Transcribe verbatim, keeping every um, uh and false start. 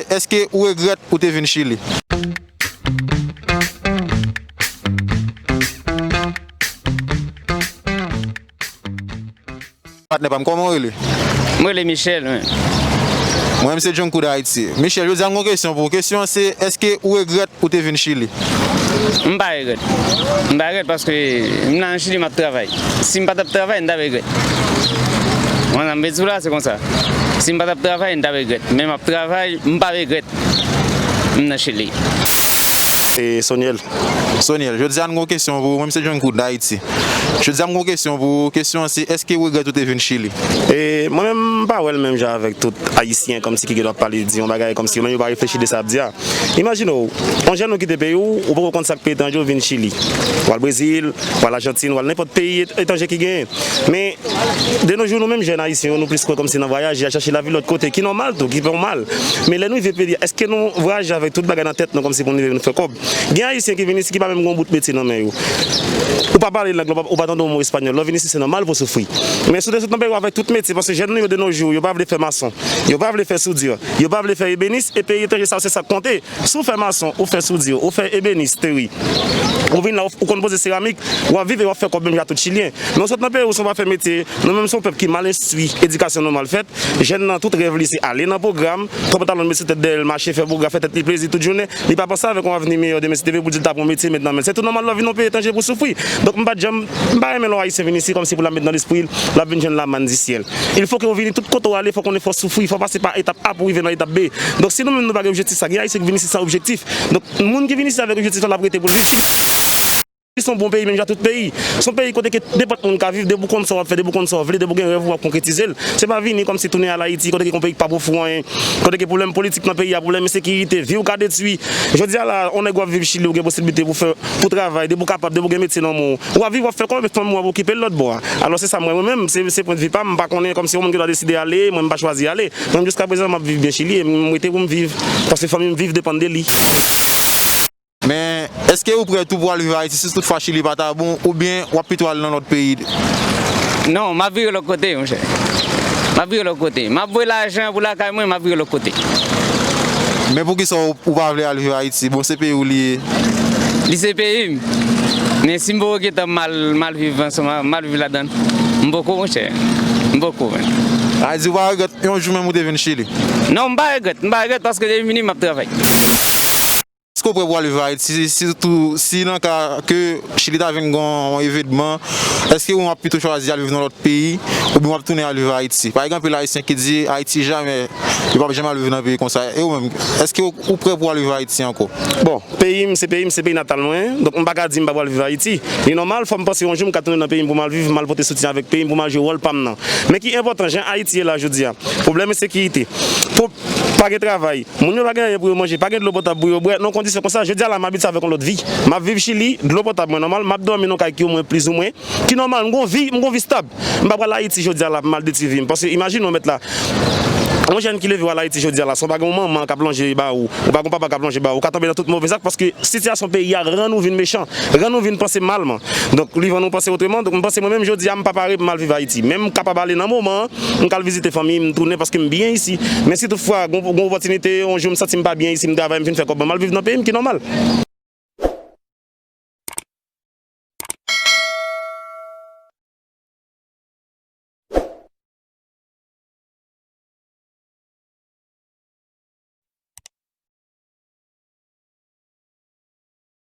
Èske ou regrèt ou te vin Chili? Patnè pa m, kòman w rele? Mwen rele Michel, wi. Mwen menm se John Kou Dayiti. Michel, jodi a m gen yon kesyon pou ou. Kesyon an se, èske ou regrèt ou te vin Chili? M pa regrèt. M pa regrèt paske m nan Chili, m ap travay. Si m pa t ap travay, m t ap regrèt. Mwen, sa m vle di w la, se konsa. Si m pa t ap travay, m t ap regrèt. Men m ap travay, m pa regrèt. M nan Chili. E Soniel. Soniel, jodi a n gon kesyon pou ou, mwen se John Kou Dayiti. Jodi a m gon kesyon pou ou, kesyon an se, èske ou regrèt ou te vin Chili? E mwen menm, m pa wè l menm jan avèk tout Ayisyen kòmsi ki gentan ap pale, di yon bagay kòmsi yo menm yo pa reflechi de sa y ap di a. Imajine w, yon jèn ou kite peyi w, ou poko konn sa k peye etranje, ou vin Chili. W al Brezil, w al Ajantin, w al nenpòt peyi et-, etranje ki genyen. Men, de nos jours, nou menm jèn Ayisyen yo, nou plis kwè kòmsi nan vwayaje, al chache lavi lòt kote, ki nòmal tou, ki pa mal. Men lè nou rive peyi a, èske nou vwayaje avèk tout bagay nan tèt nou kòmsi pou nou rive nou fè kòb? Gen Ayisyen ki vin isi ki pa menm gen yon bout metye nan men yo. Ou pa pale lang, ou pa, ou pa tande yon mo espanyòl. Lè w vin isi, se nòmal pou w soufri. Men si w te sot nan peyi w avèk tout metye, paske jèn nou yo de nos jours, yo pa vle fè mason, yo pa vle fè soudè, yo pa vle fè ebenis, e peyi etranje sa yo, se sa k konte. Si w fè mason, ou fè soudè, ou fè ebenis, teri, ou vin la, ou, ou konn poze seramik, w ap viv e w ap fè kòb menm jan ak tout Chilyen. Men w sot nan peyi w, si w pa fè metye, nou menm se yon pèp ki mal enstwi, edikasyon nou mal fèt, jèn nan tout rèv li se ale nan pwogram, pran pantalon l met sou tèt dèyè l, mache fè pwogram, fè tèt li plezi tout jounen, li pa panse avèk yon avni meyè demen si Bondye te vle pou l di l t ap yon metye mentnan, men se tou nòmal lè w vin yon peyi etranje pou w soufri. Donk m pa t janm, m pa renmen lè yon Ayisyen vin isi kòmsi pou l ap met nan lespri l, l ap vin jwenn lamann di syèl. Il faut que w vini tout kote w ale, fòk w konnen fò w soufri, fò w pase pa etap A pou w rive nan etap B. Donk si nou menm nou pa gen objektif sa, gen Ayisyen ki vin isi san objektif. Donk moun ki vin isi avèk objektif la, l ap rete pou l viv. Chili se yon bon peyi, menm jan tout peyi. Se yon peyi kote ke nenpòt moun ka viv, depi w konn sa w ap fè, depi w konn sa w vle, depi w gen rèv ou, w ap konkretize l. Se pa vini kòmsi tounen al Ayiti, kote ke yon peyi k pa bon pou anyen, kote ke pwoblèm politik nan peyi a, pwoblèm ensekirite, vi w ka detwi. Jodi a la, yon nèg w ap viv Chili, ou gen posiblite pou fè, pou travay, depi w kapab, depi w gen metye nan men w, w ap viv, w ap fè kòb, fanmi w ap okipe l lòt bò a. Alò se sa m wè mwen menm, se, se pwennvi pa m, m pa konnen kòmsi yon moun gen dwa deside ale, mwen m pa chwazi ale. Mwen menm jiskaprezan m ap viv byen Chili, e m rete pou m viv, paske fanmi m viv depann de li. Men, èske ou prè tou pou al viv Ayiti si toutfwa Chili pa ta bon, oubyen w ap pito al nan lòt peyi? Non, m ap vire lòt kote, monchè. M ap vire lòt kote. M ap voye lajan pou lakay mwen, m ap vire lòt kote. Men poukisa w, ou pa vle al viv Ayiti? Bon, se peyi w li ye. Li se peyi m. Men si m poko gentan mal, mal viv ansanm, mal viv ladan l, m poko, monchè. M poko, men. Sa vle di ou pa regrèt yon jou menm ou te vin Chili? Non, m pa regrèt. M pa regrèt paske depi m vini, m ap travay. Èske w prè pou al viv Ayiti? Si, sitou si nan ka ke Chili ta vin gen yon evènman, èske w ap pito chwazi al viv nan lòt peyi, oubyen w ap tounen al viv Ayiti? Paske gen anpil Ayisyen ki di Ayiti jamè, yo p ap janm al viv nan peyi konsa. E ou menm, èske w, ou prè pou al viv Ayiti ankò? Bon, peyi m, se peyi m, se peyi natal mwen, donk m pa ka di m pa pral viv Ayiti. Li nòmal, fò m panse yon jou m ka tounen nan peyi m pou m al viv, m al pote soutyen avèk peyi m, pou m al jwe wòl pa m nan. Men ki enpòtan, jan Ayiti ye la jodi a, pwoblèm ensekirite, pwo-, pa gen travay, moun yo pa gen anyen pou yo manje, pa gen dlo potab pou yo bwè, nan kondisyon konsa, jodi a la, m abitye avèk yon lòt vi. M ap viv Chili, dlo potab mwen nòmal, m ap dòmi nan kay ki omwen plizoumwen, ki nòmal, m gon vi, m gon vi stab. M pa pral Ayiti jodi a la pou m al detwi vi m. Paske imajine w mèt la, yon jèn ki leve w al Ayiti jodi a la, si w pa gen yon manman k ap lonje ba ou, ou pa gen yon papa k ap lonje ba ou, ou ka tonbe nan tout move zak, paske sitiyasyon peyi a rann ou vin mechan, rann ou vin panse malman. Donk, li rann ou panse otreman. Donk, m panse mwen menm jodi a, m pa pare pou m al viv Ayiti. Men m kapab ale nan moman an, m ka al vizite fanmi m, m tounen, paske m byen isi. Men si toutfwa, gon, gon opòtinite, yon jou m santi m pa byen isi, m travay, m fin fè kòb mwen, m al viv nan peyi m, ki nòmal.